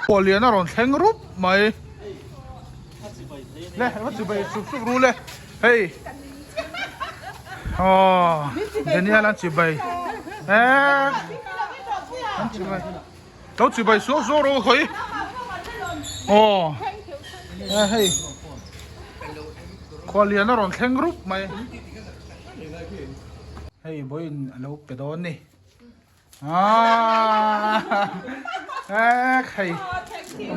Khuallian a rawn thleng rup mai. Le va chibai sup sup ru le hei aw Daniel an chibai eh an chibai lo chibai suau suau ro khawi aw eh hei khuallian a rawn thleng rup mai hei vawiin a lo pe dawn ni. Ah, hei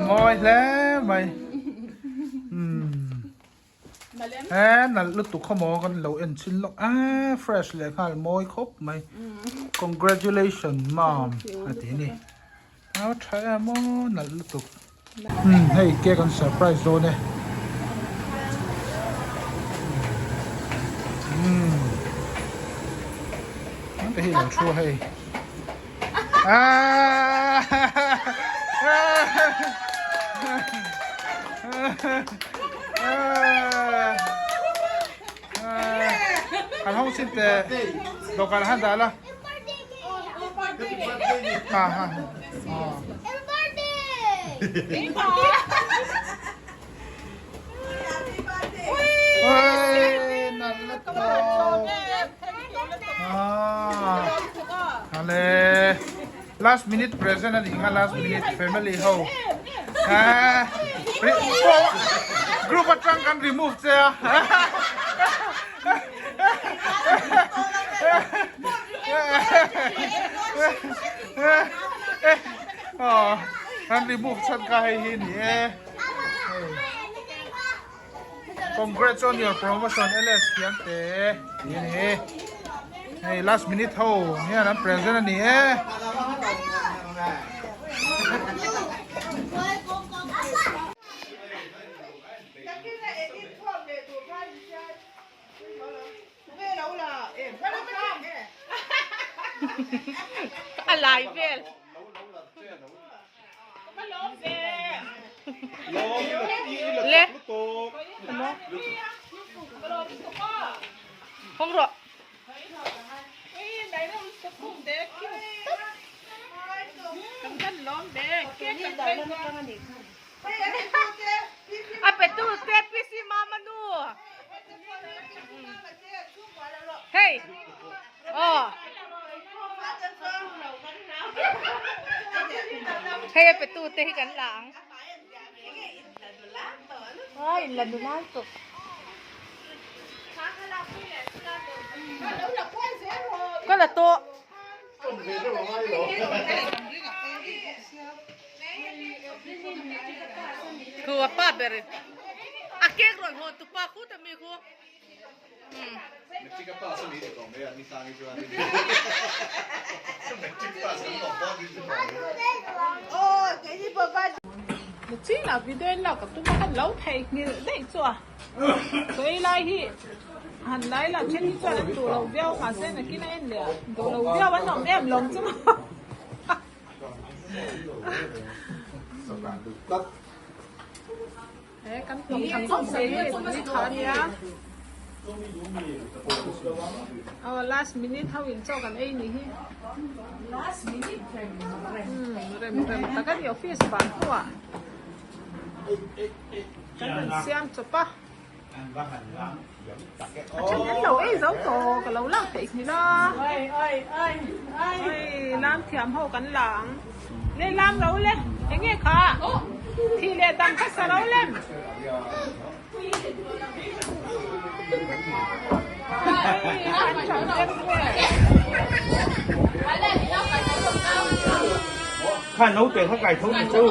mawi hle mai. He nalh lutuk khaw maw kan lo en chin lawk a fresh leh nghal mawi khawp mai. Congratulations mom a ti a ni. A tha em aw nalh lutuk. Hei cake an surprise dawn e. Te hi lo thu a hei. An hawng sin te dawhkan ah han dah la. Ha ha. Last minute present a nih kha last minute family ho group atang kan remove che a. Kan remove chhan kha hei hi ni e. Congrats on your promotion LS thiam te ti a ni. Hei last minute ho hian an present a ni e. A lai vel. Le. Không rồi. A pe tu te PC mama nu. Hei. Aw. Hei a pe tu te hi kan la ang. Ai in la nula tawp. Ka la tawh. Khu a pa ber a cake rawn hawn tu pa khu ta mi khu. Chinah video in lak ka tum a kan lo theihnghilh daih chu a sawi lai hi han lai la then hi chuan an duh lo viau mahse nakin a en leh a duh lo viau an awm em lawm chu maw. He kan hnawm tha khawp mai hei tui kha a nia. Aw last minute ho in chaw kan ei ni hi. Last minute rem rem. Rem rem tak a ni office ban hnuah kan rawn siam chawp a. A then an lo ei zo tawh ka lo lak theih nghilh a. Hei lam thiam ho kan la ang. Le lam lo le eng nge kha thih leh dam kha sa lo lem. Hei an tha vek ve. Kha naute kha kai tho ni chu. A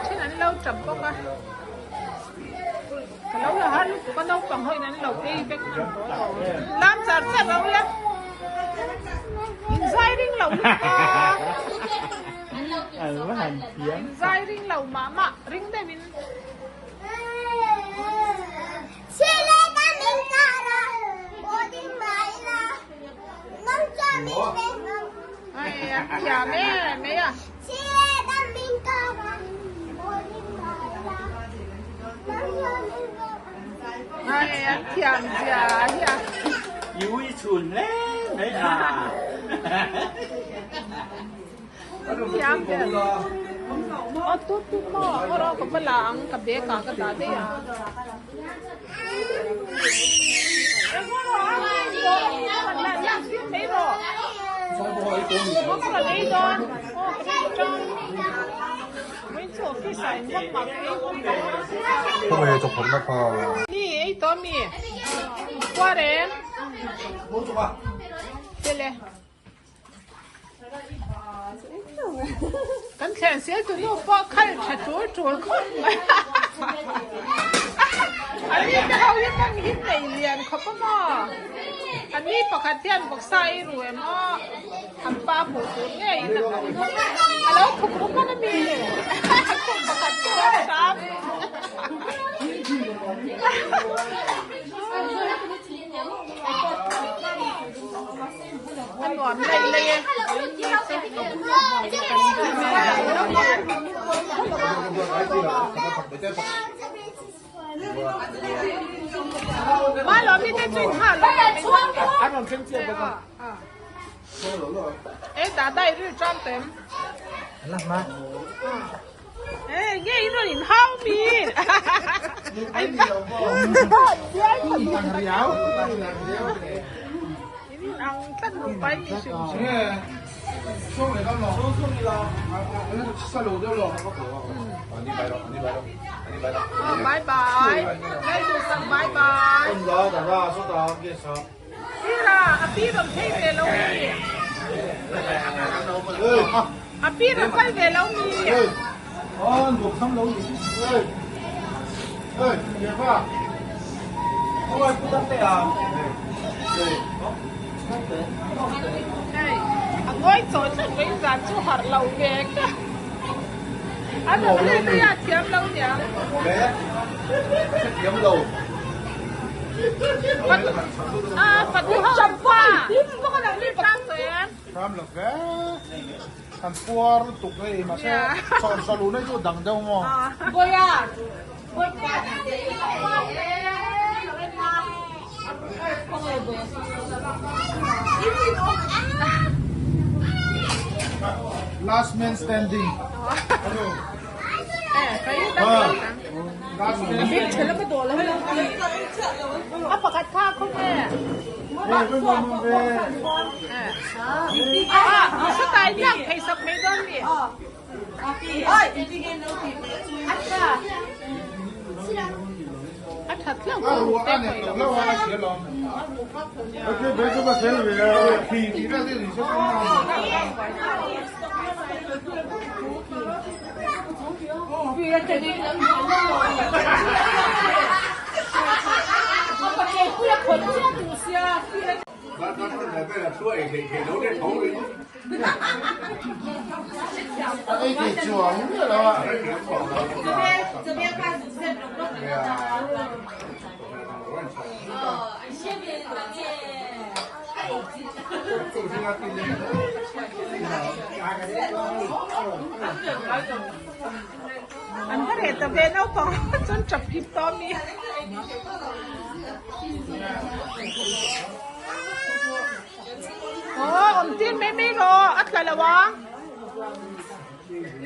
then an lo tap. Lam char char lo le. In zai ring lo lutuk a. In zai ring lo mah mah ring deuh in. Ai an thiam zia hi a. I ui chhun hle mai a. An thiam ber. Aw tu tu maw aw rawh ka va la ang ka bag ah ka dah daih a. Kan thlen sel tu nu pawh khal tha tul tul khawp mai a ni te ho hi mawng hi nei lian khawp a maw a ni pakhat hian vawksa ei ru em aw an pa hmuh tur ngei in a lo thuk ru hman a mi khum pakhat chu a hram. A nuam laih laih e. Ma lawm hi te chu in nghah lo e dada i ril tram tem. E nge in rawn in hau mi. In in ang tlat lo pai mi hrim hrim. Bye bye. Lal duhsak bye bye. Sira, a pi rawn phei ve lo mi? A pi rawn kal ve lo mi? Hei, a ngawi chaw tlat mai zan chu harh lo ve ka. A rawn phei mai a thiam lo niang. Kan puar lutuk hei mahse chawm salu nei chu dang deuh maw. Last man standing. A pakhat kha khaw nge? Satai biak thei sak mai dawn mi. A that hlauh chu te hawi lo. An va reh ta ve naupang chuan tap hip tawh a mi. Aw awm tir mai mai rawh a tla lo ang.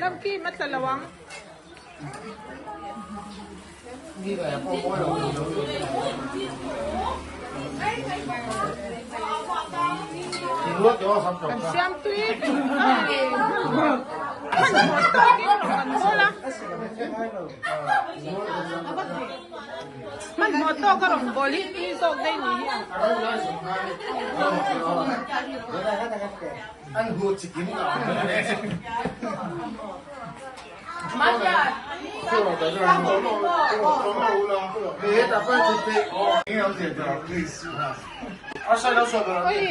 Lamkim a tla lo ang. Kan siam tui hmanhmawh tawkin rawn kan bawl a hmanhmawh tawka rawn bawl hi tui zawk daih ni hi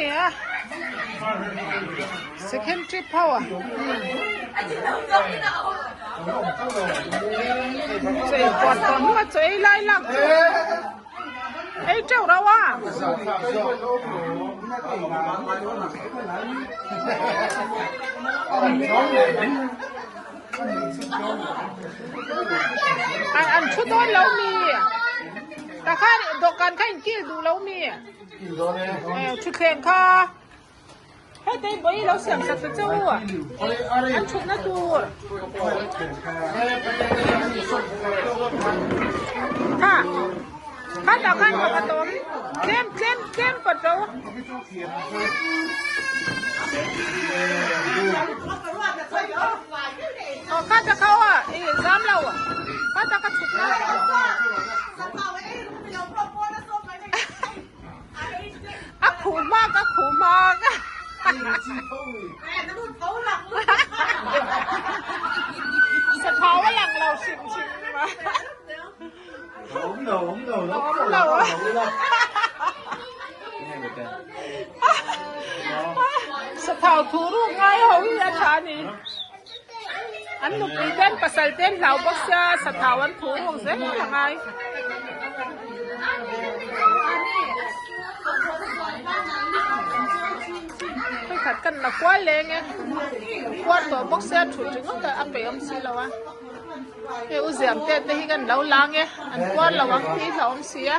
a. Second trip ho a chei puat tawh hnu a chaw ei lai lak chu ei teuh rauh a. An thu dawn lo mi? Tah khan dawhkan kha in kil duh lo mi? Thutthleng kha heta in vawi lo siam sak ta chauh a, an thutna tur. Kha kha tah khan pakhat a awm tlem tlem tlem pat ro. Aw kha ta kha aw i zam lo kha ta ka chhuk na. A khuh hmak a khuh hmak. Sathau a lang lo hrim hrim. Awm lo awm lo awm lo. Sathau thu ruk ngai ho hi a tha a ni. An nupui ten pasal ten hlau bawk sia sathau an thu ruk zel a ngai. Hei khat kan la kual leng e. Kual tawh bawk sia thut ringawt a peih awm si lo a. Hei u ziam te te hi kan lo lang e an kual lo ang tih hlauh awm si a.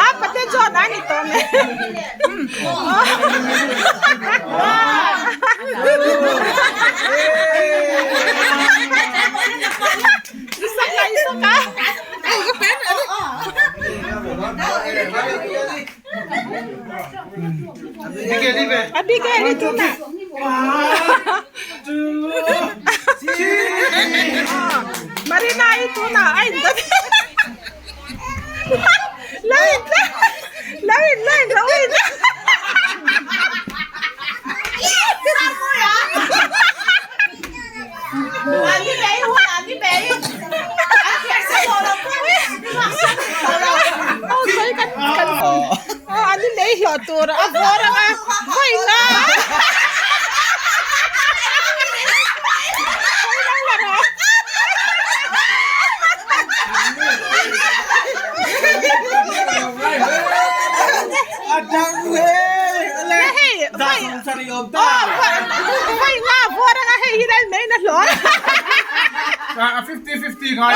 A pate chuan a ni tawh mai. Isaka isaka. Abigail ito na. Marina ito na. Ay, Lawin, lawin, lawin, lawin. An lei hlawh tur a vawr ang a vawi nga vawi nga vawr ang a hei hi ral mai na hlawh a 50-50 ngai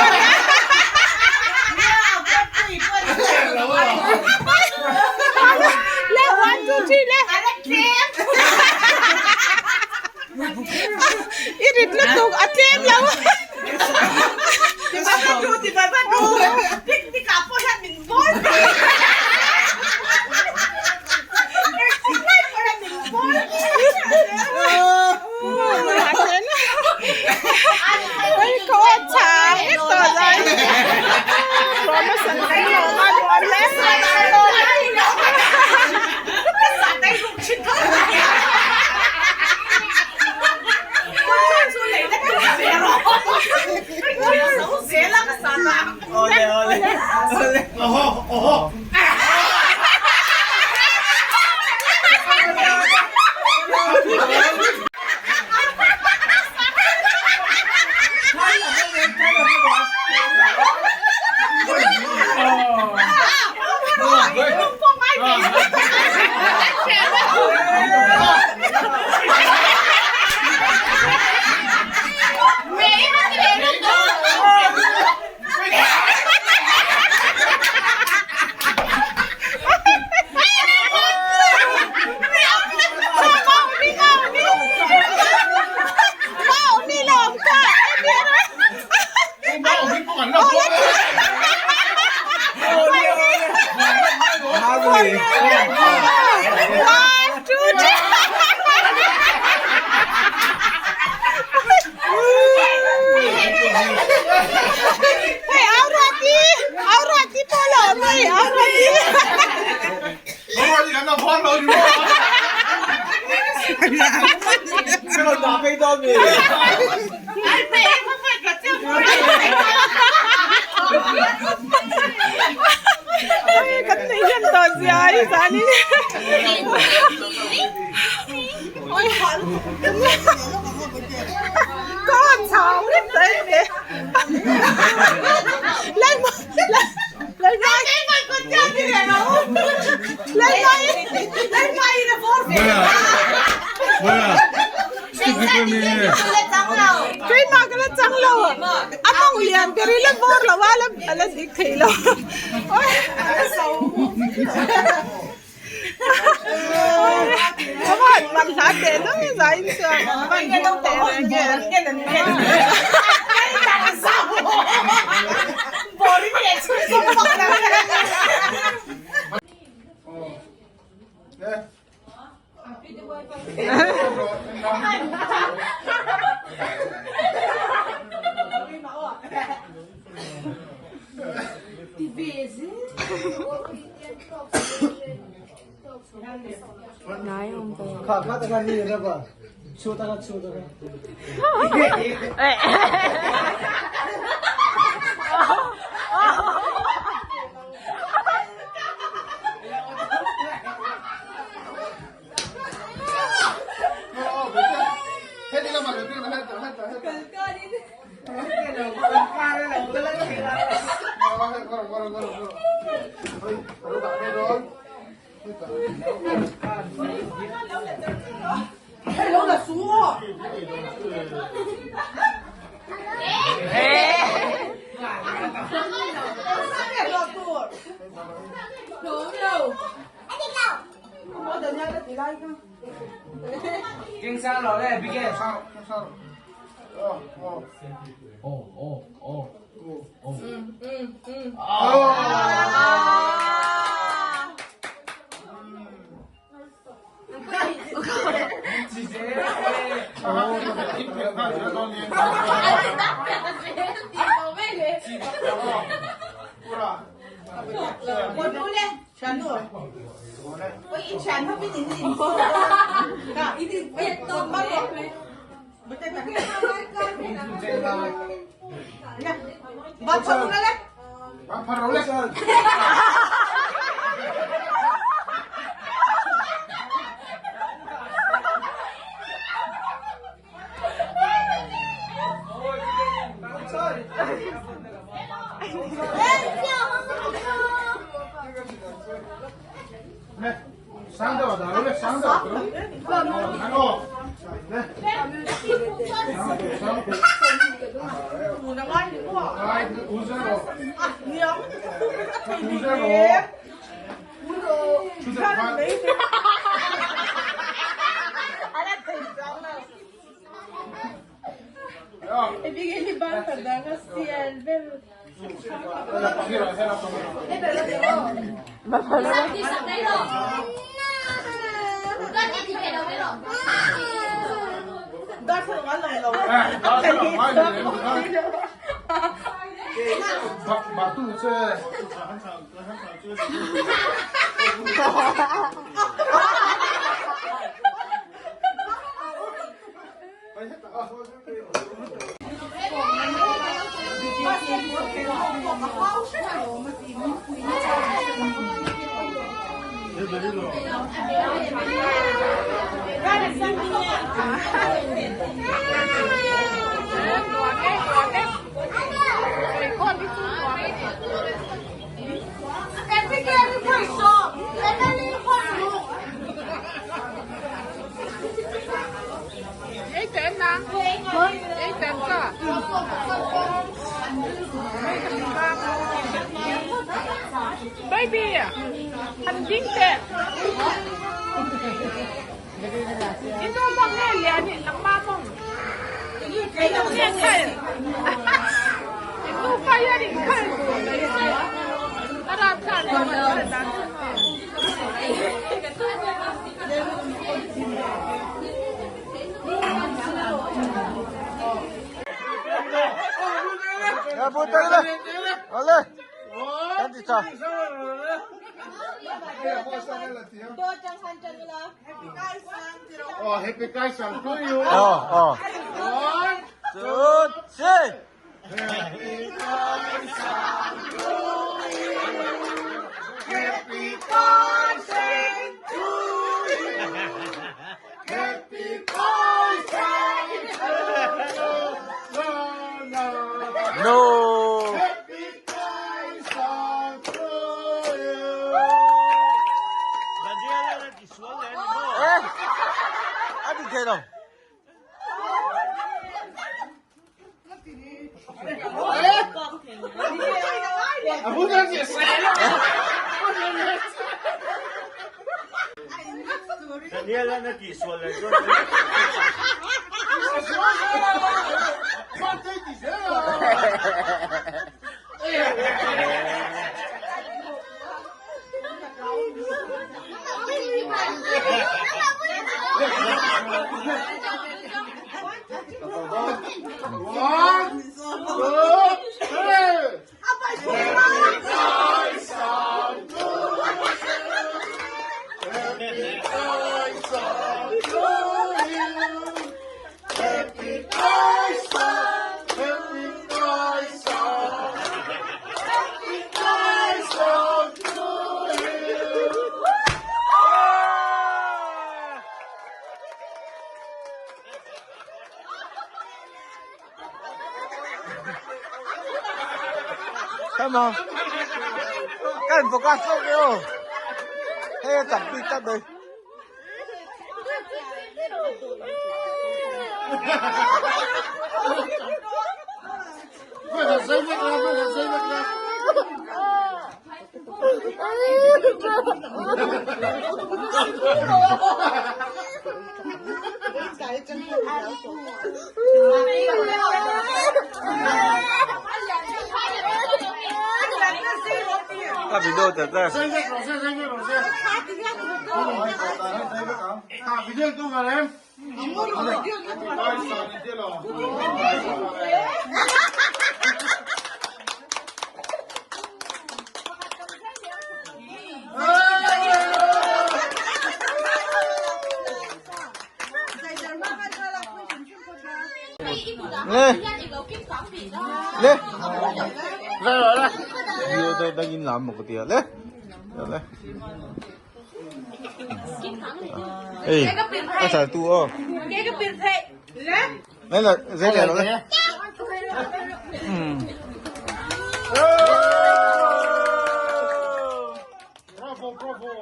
le 1 2 3 le i rit lutuk a tlem lo One, two, three. Hei, au ruati, au ruati pawh lo awm hei, au ruati. Kan nei hian tawh zia hi zanin. Con chau hết đấy lên lên lên mai lên mai lên mai là vô keimah ka la chang lo a mawng lian ber hi la bawr lo a la la dik thei lo Chuan man hla teh daih a zai in chuan man hming teh reng e. Baby, han ding teh. Inu mong nge lian hi nangma mong. Nge khai. Nufa hian inkhal duh mai sia. A rapthlak lo an khal dan chu maw. Come on. Các anh vừa qua sông kìa. Hey, tập đi tập đi. Các bị đô thật ra. Lên. Lên. Ra rồi đây. Nhiều tôi đang in làm một cái tiền lên. Lên. Ê, cái sài tu ô. Đây là dễ này rồi đấy. Bravo, bravo.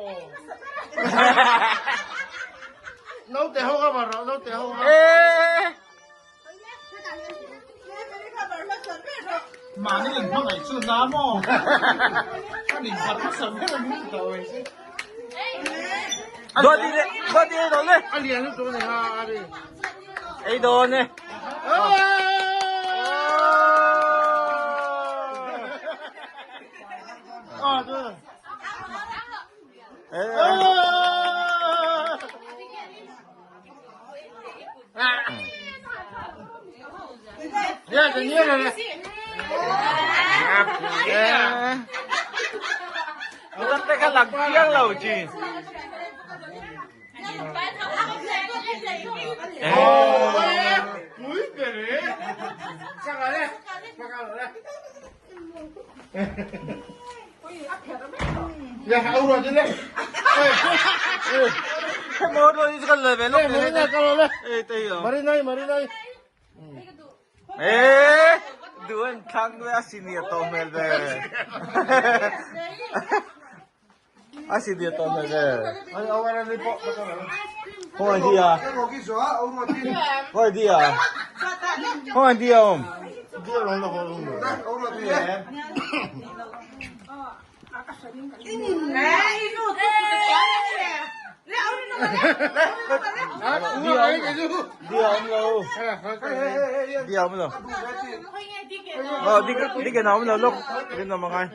Nấu tiền không mà rồi, nấu tiền không. Ê. Mà nó đừng có ngày xưa giá mò. Nó đừng có sớm hết là muốn rồi. Đua đi đấy, đua đi rồi đấy. À liền lúc chỗ này ha, đi. Ê đồ này. À对. Ê. Nè, cái nhia này. Nó tất cả là kiêng lẩu chỉ. Mũi kìa đấy. Sang lại đây. Sang lại đây. Dạ, ông rồi chứ đấy. Cái món rồi đi con lời về lúc Mari này, con lời. Ê, tây rồi. Mari này, mari này. Ê, đuôn khang với senior to mel về. A senior to mel về. Anh ông ăn đi bộ. Không ai đi à? Không ai đi à? Không ai đi không? Đi rồi nó không được. Đi ông lâu. Đi ông lâu. Ờ đi đi cái nào lâu lúc đi nào mà ngay.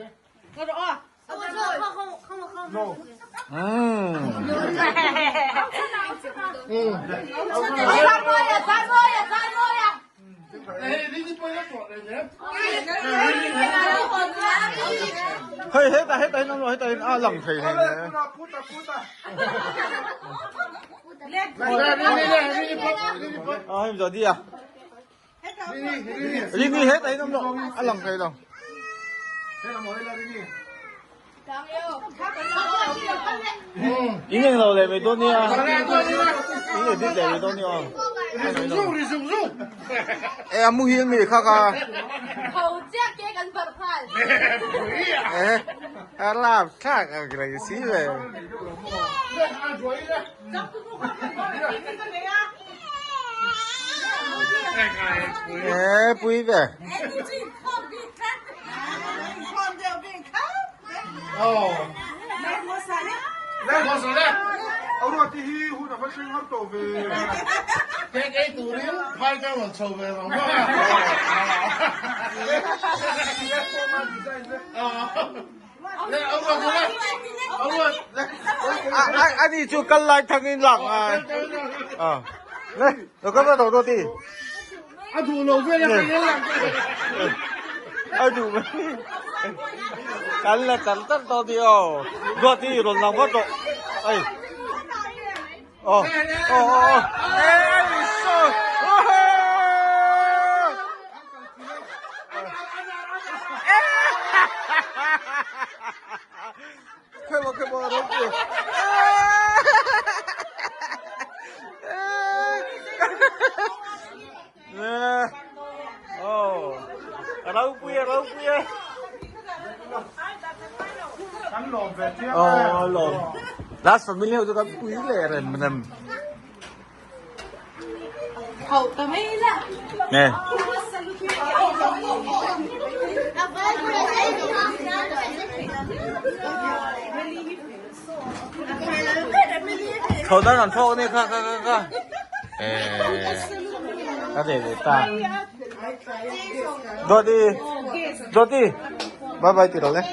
Hei hetah hetah in awm lo hetah in a lang thei hle hle. A hei zawh di a. Rini hetah in awm lo a lang thei lo. In eng lo leh mai dawn nia. In edit leh mai dawn nia. E a muhil mi kha kha. E a lap thlak ang reng si ve. E pui ve. Ani chu kal lai thang in lak a. Le, lo ka va do ti. A duh lo vel a kan lang. A duh mai. Kan la char char tawh ti aw. Duat hi rawn lang vat rawh. Ei. Aw aw aw. Ei ei so. Khai maw khai maw ropui. Ropui a ropui a. Kan lawm ve chiang. Aw lawm. Last family ho chu kan pui leh rem rem. Nè. Thâu đó làm thâu nè kha kha kha kha. Ê. Cái để để ta. Rồi đi. Rồi đi. Bye bye chị rồi đấy.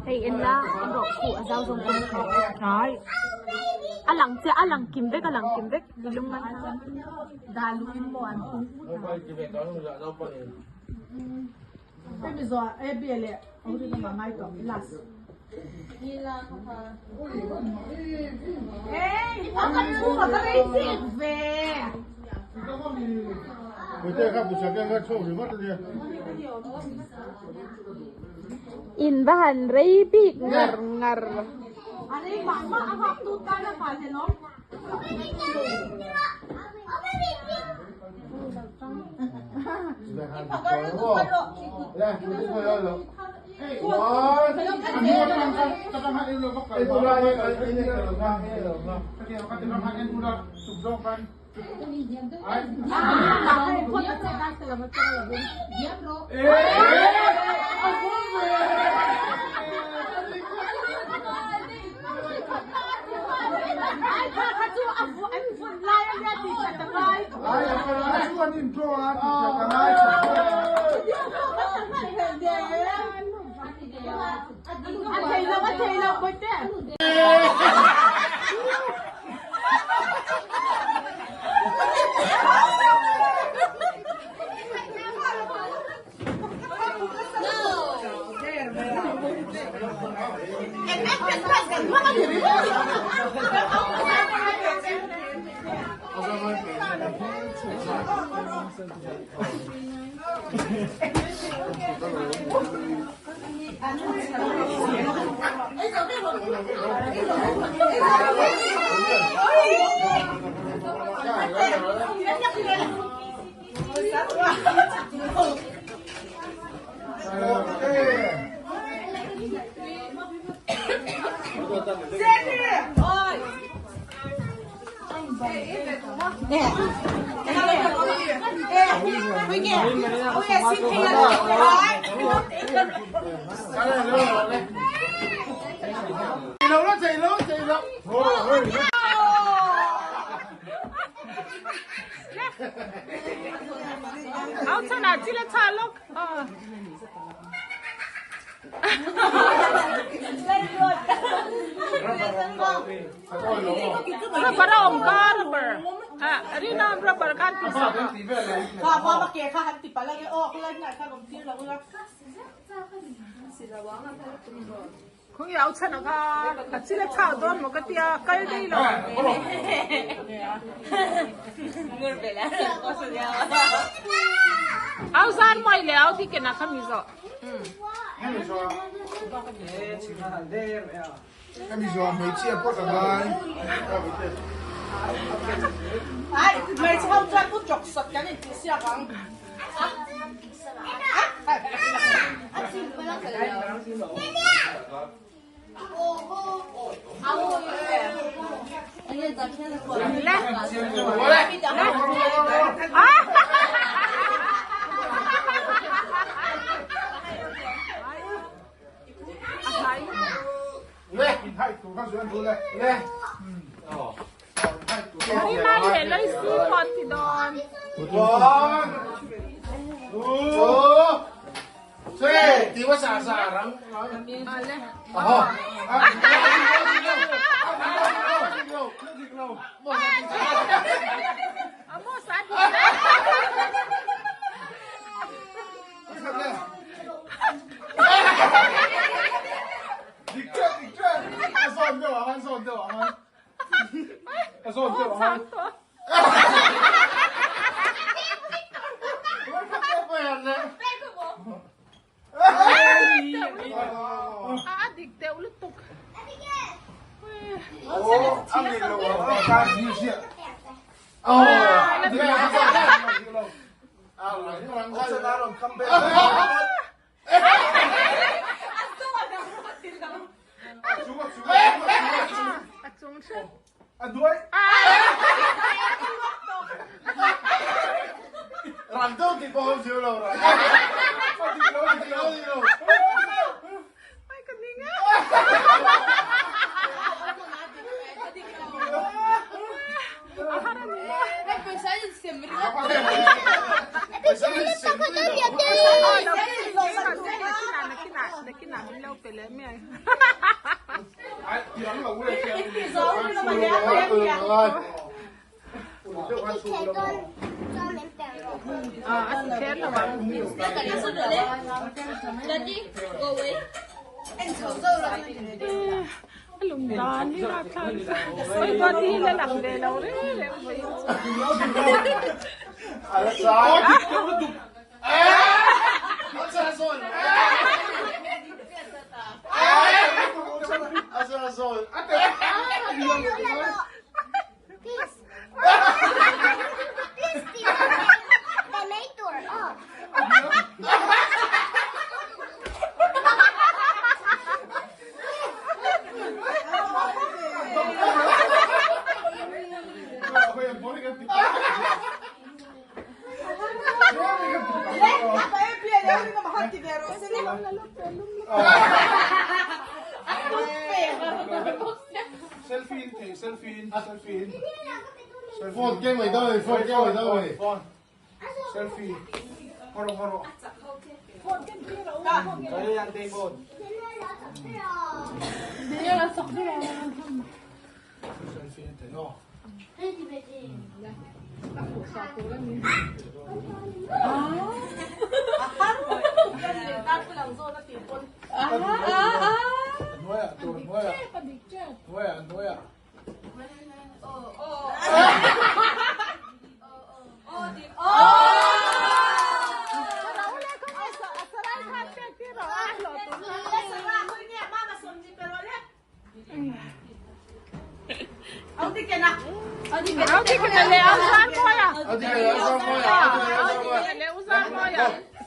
Hei en la en rawh khuh a zau zawng pawh a a lang chiah a lang kim vek a lang kim vek i lung man In va han rei bik ngar ngar. Rubber a awm kha rubber ah rinawm rubber khan ti sak a. Khawnge au chhan a kha a chil a chhak dawn maw ka tia kal daih lo. Au zan mawi leh au ti ken a kha mi zawh. Hemi zawh hmeichhia pawh ka ngai. A chung hret. A duai. Rang deuh ti pawh awm zio lo rang. A dik lo, a dik lo, a dik lo. Ai ka ning e. A har a ni maw? Nakinah, nakinah min lo pe leh mai. A ti kher lo ang. A lung dan hi a thlak. Oi chuan hi la lang ve lo reng reng vawiin chu. Selfie in thei, selfie in, selfie in. Phone keng mai dawn a ni, phone keng mai dawn a ni. Phone. Selfie. Hawro hawro. Selfie in thei aw. Hnuaiah tur hnuaiah. Hnuaiah hnuaiah.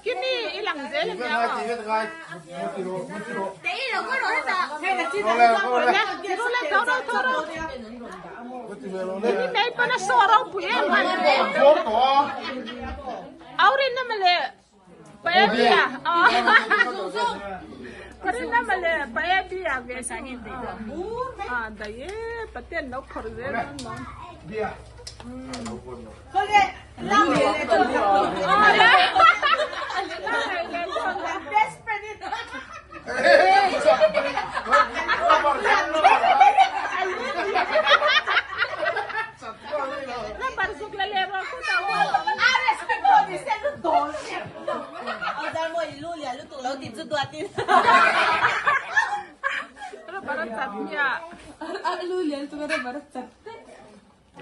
Kimi i lang zel a nia maw? Kimi mai pawn a saw ropui em a. Aurinna mawle Paebia Parinna mawle Paebia ve a daih e Paten lo phawrh zel dawn lo.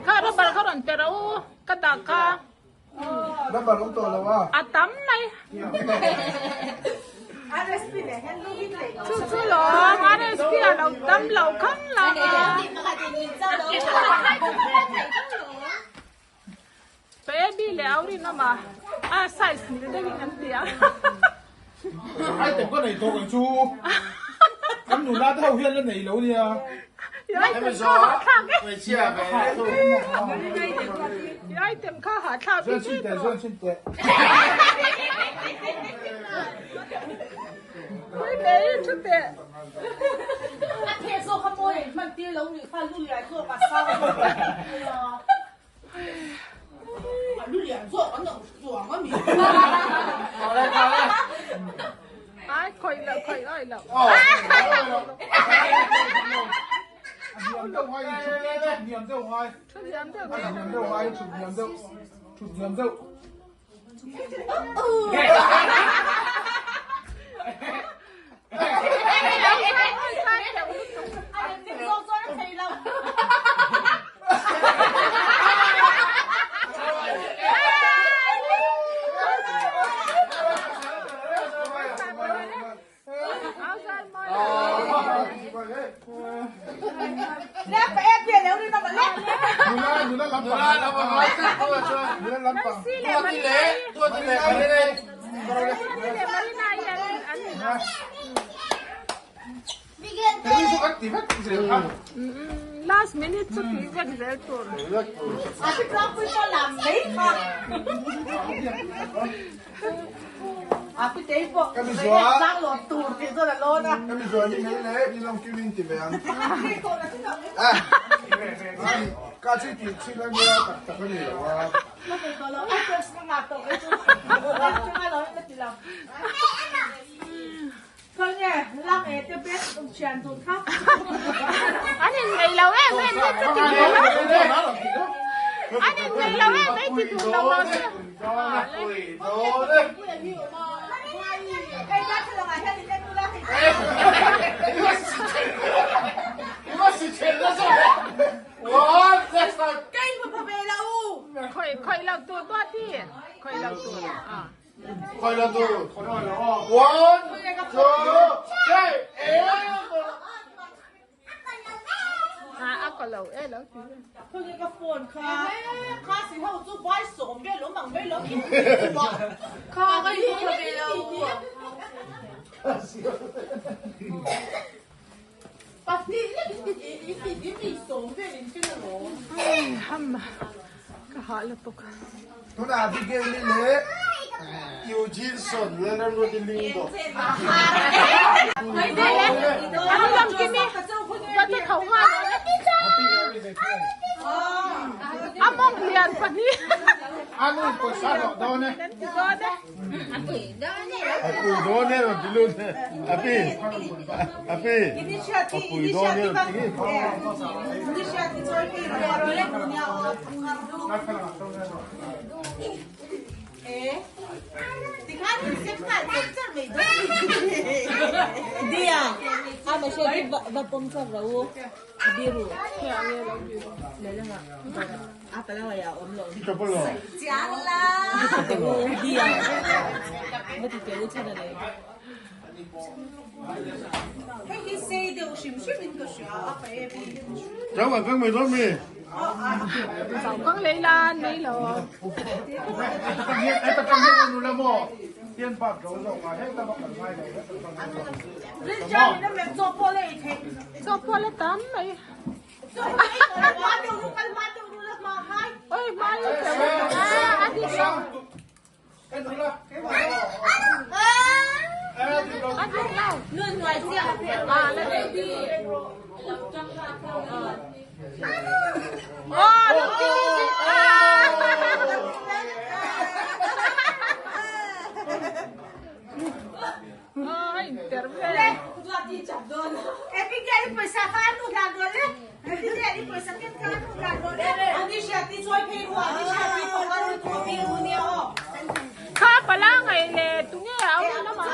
Kha rubber kha rawn pe rawh u ka dah kha. Rubber awm tawh lo a. A tam mai. Chu chu lawm RSP a lo tam lo khang lang a. Baby leh Aurin awm a, a size mil deuhin an ti a. Ai tem ka nei tawh kei chu. Kan nula te ho hian la nei lo nia. I item kha hahthlak e. I item kha hahthlak bik Zuan chhin teh, zuan chhin teh. Pui ve i thu teh. Ai khawih loh khawih awih loh. Hniam deuh ngai thut hniam deuh ngai. Thut hniam deuh. Hniam deuh ngai thut hniam deuh. Thut hniam deuh. Nancy leh Marina-i Nancy leh Marina-i an an in ang. Last minute chu tih vek zel tur. An inngeih lo em em mai chu ti duh lo. An inngeih lo em mai ti duh lo maw chu. Khawih khawih lo tur duati khawih lo tur. A kaw lo e lo ti. Ham ka hah lutuk. Tunah Abigail-i leh Eugene Son Lalramruati Lingbo. Anu pawisa hlawh dawn e. A pui dawn e rawn ti lut e. Api, api, a pui dawn e rawn ti. Chau kang lei la nei lo. Chaw pawh la tam mai. Oi hmai a dik lo. A dik lo. A la baby. Oh, look at it. Ah. Oh, interview. Kha pala ngai le tunge a awm lamah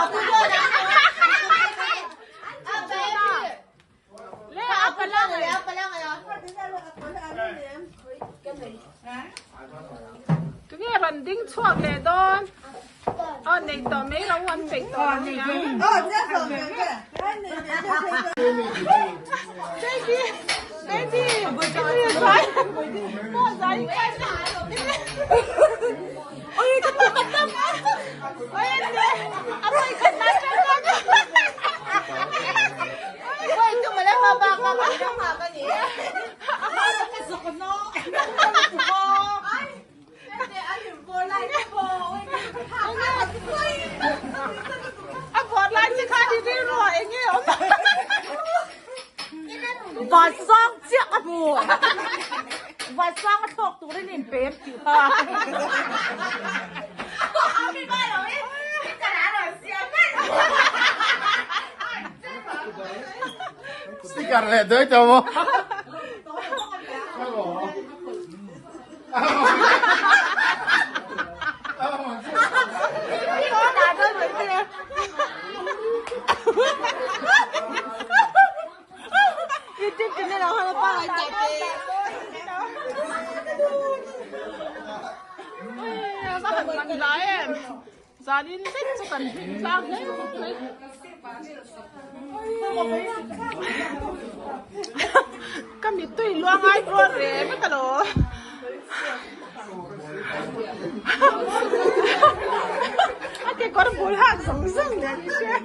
le a pala ngai tunge rawn ding chhuak leh dawn aw nei tawh mai lo an peih tawh lo nia baby baby pawh zai oi ka tu ka tam oi ane a pai khat lai tang A vawt lai chi khan i rilru ah eng nge awm? Vansang chiah ka hmu. Vansang a thlawk turin in pem tih kha. Sticker leh daih tawh maw? Va han man lai em. Zanin zet chu kan hlim tlang hle mai. Ka mittui luang ai rual re vek alo. A kekawr bul hak zawng zawng nen i hria.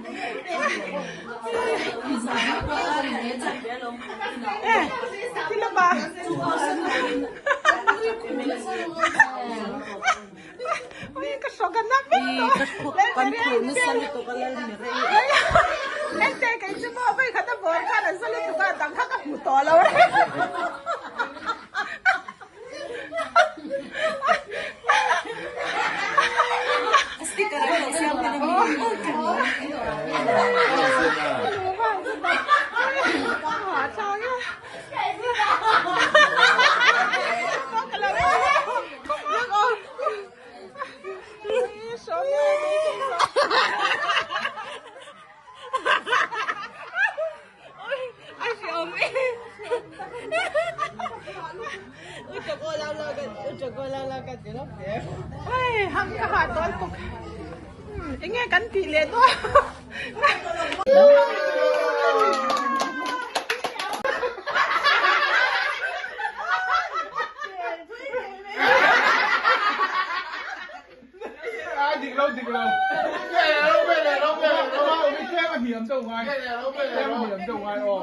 E, ti lama. Ui, ka hrawk a na vek tawh. Kan khur nasa lutuk a lal mi rei. Ente kei chu maw vei khat a bawr khan an sa lutuk a dang kha ka hmu tawh lo reng. Sticker an lo siam hman a mi. Enge kan tih leh dawn. Ai dik lo dik lo. Tlem a hniam deuh ngai. Tlem a hniam deuh ngai aw.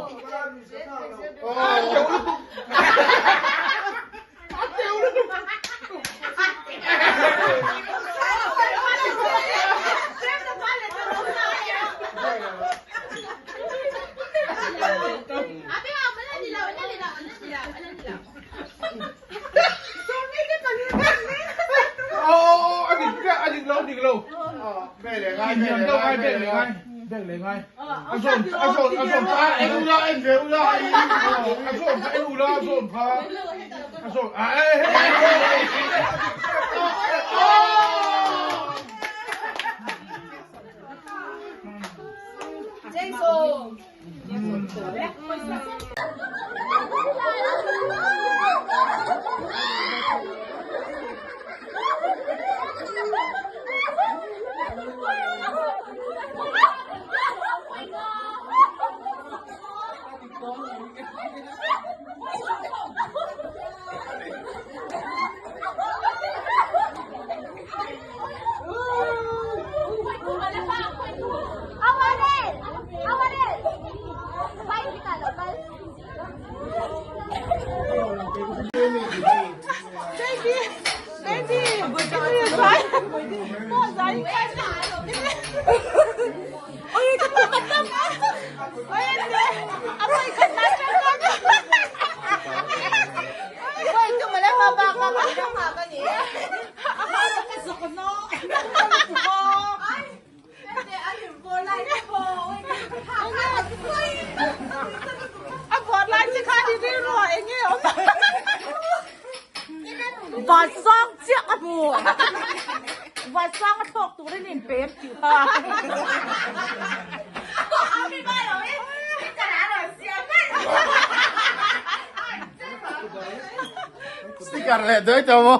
A teuh lutuk. A teuh lutuk. A dik a dik lo dik lo. Hniam deuh ngai bek leh ngai bek leh ngai. A zawn a zawn a zawn kha en ula en ve ula a zawn kha en ula a zawn kha a zawn a e he Jason. Baby, baby, Ôi, cái tụi mình đâu. Ôi, A vawt lai che khan i rilru ah eng nge awm? Vansang chiah ka hmu. Vansang a thlawk turin in pem tih kha. Sticker leh daih tawh maw?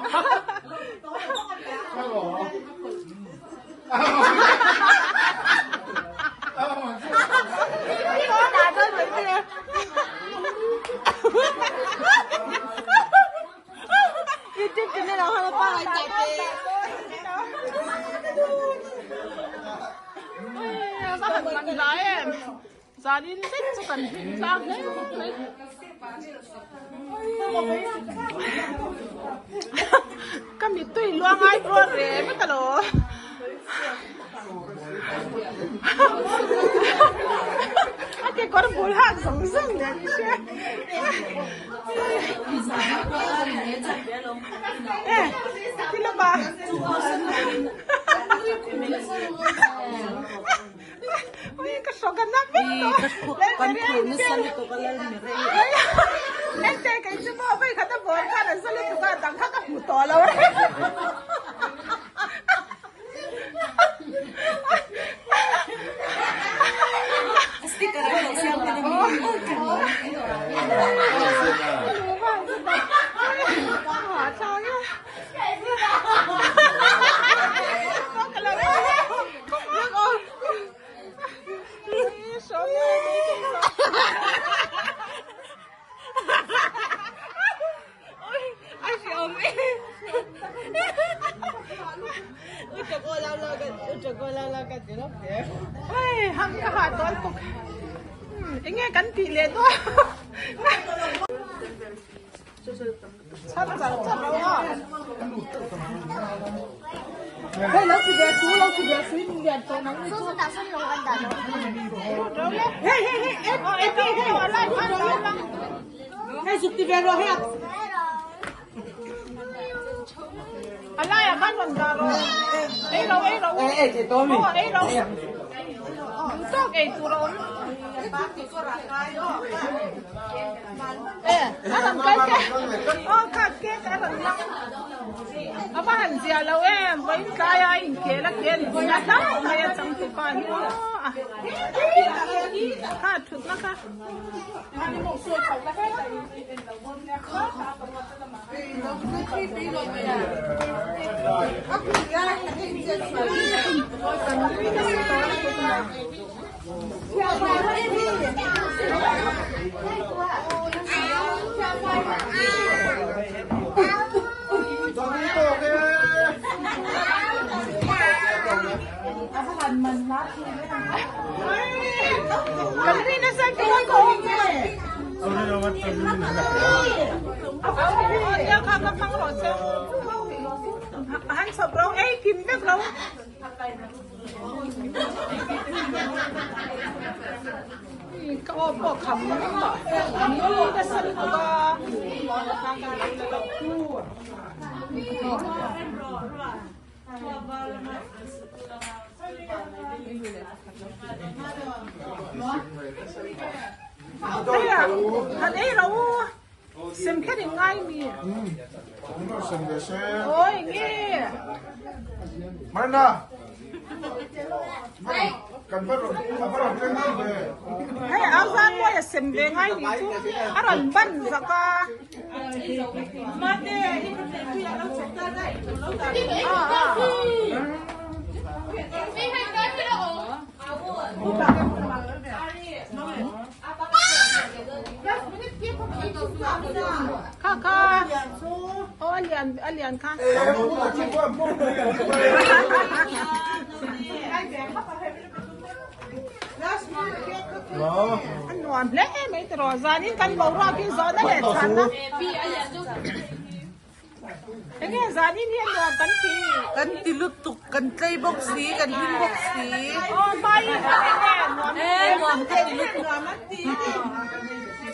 YouTube channel ah khan a pangai chak te. Va han man lai em. Zanin zet chu kan hlim tlang hle mai. Ka mittui luang ai rual re vek alo. A kekawr bul hak zawng zawng nen i hria. E, ti lama. Ui, ka hrawk a na vek tawh. Kan khur nasa lutuk a lal mi rei. Ente kei chu maw vei khat a bawr khan an sa lutuk a dang kha ka hmu tawh lo reng. Sticker an lo siam hman a mi. Oi hang ka ha tawl tuk. Enge kan tih leh dawn. Char char char lo a. Hei lo ti ve su lo ti ve su in lian tawh nang ni chu. Hei hei hei et et hei hei hei zuk ti ve rawh hei a. A laiah khan rawn dah rawh. Ei ro ei ro. Aw ei ro. Duh tawk ei tur a awm. E a rawn kal te. Aw kha cake a rawn lang. A va han zia lo em. Vawiin tlaia a inkhel a kel zia hlauh mai a changtupa hi aw. Kha thutna kha. Kan ri nasa chu a ko awm e. Nia kha ka hmang rawh che. Han chhawp ro ei kim vek lo. Ka aw pawh kham tawh. Nui nasa lutuk a. Han ei ro sem kher in ngai mi oi nge Marna Hei au zan mawi a sem ve ngai ni chu a rawn ban zak a. Kha kha aw a lian a lian kha. A nuam hle mai tiraw zanin kan boruak hi zawhna leh chhanna enge zanin hi a nuam kan ti. Kan ti lutuk kan tlei bawk si kan hlim bawk si. Aw hmai in kan enge nuam E nuam ka ti lutuk.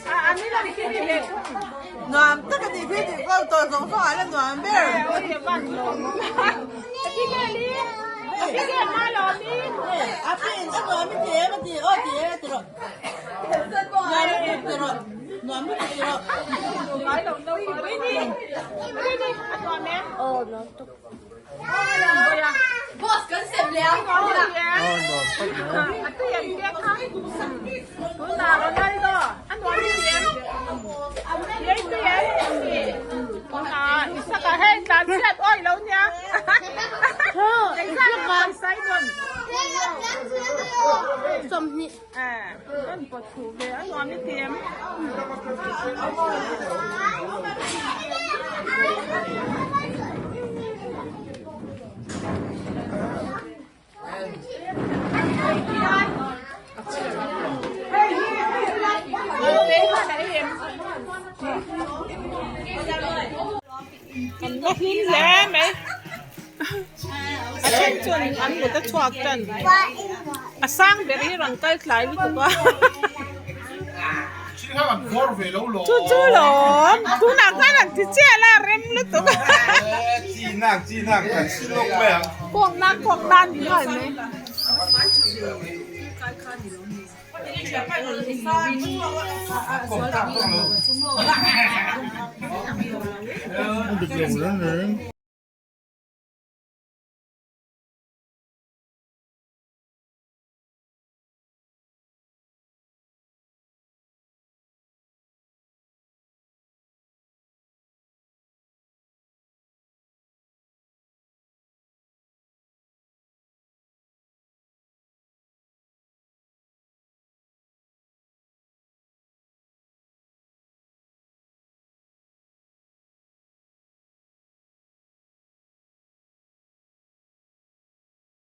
A a ni lam khi ni leh thung. Nuam tak a ni phei tih kawng tawh zawng zawng ah la nuam ber. A pi in a nuam i ti em a ti aw ti e ti rawh. Nuam lutuk ti rawh. Nuam lutuk ti rawh. Boss kan sem leh ang. Kan la hlim hle mai a then chuan an mut a chhuak tan a sang ber hi rawn kal tlai lutuk a chu chu lawm tunah khan an ti chiah la rem lutuk kawng nan kawng nan ni nghal mai. Dik lo reng reng.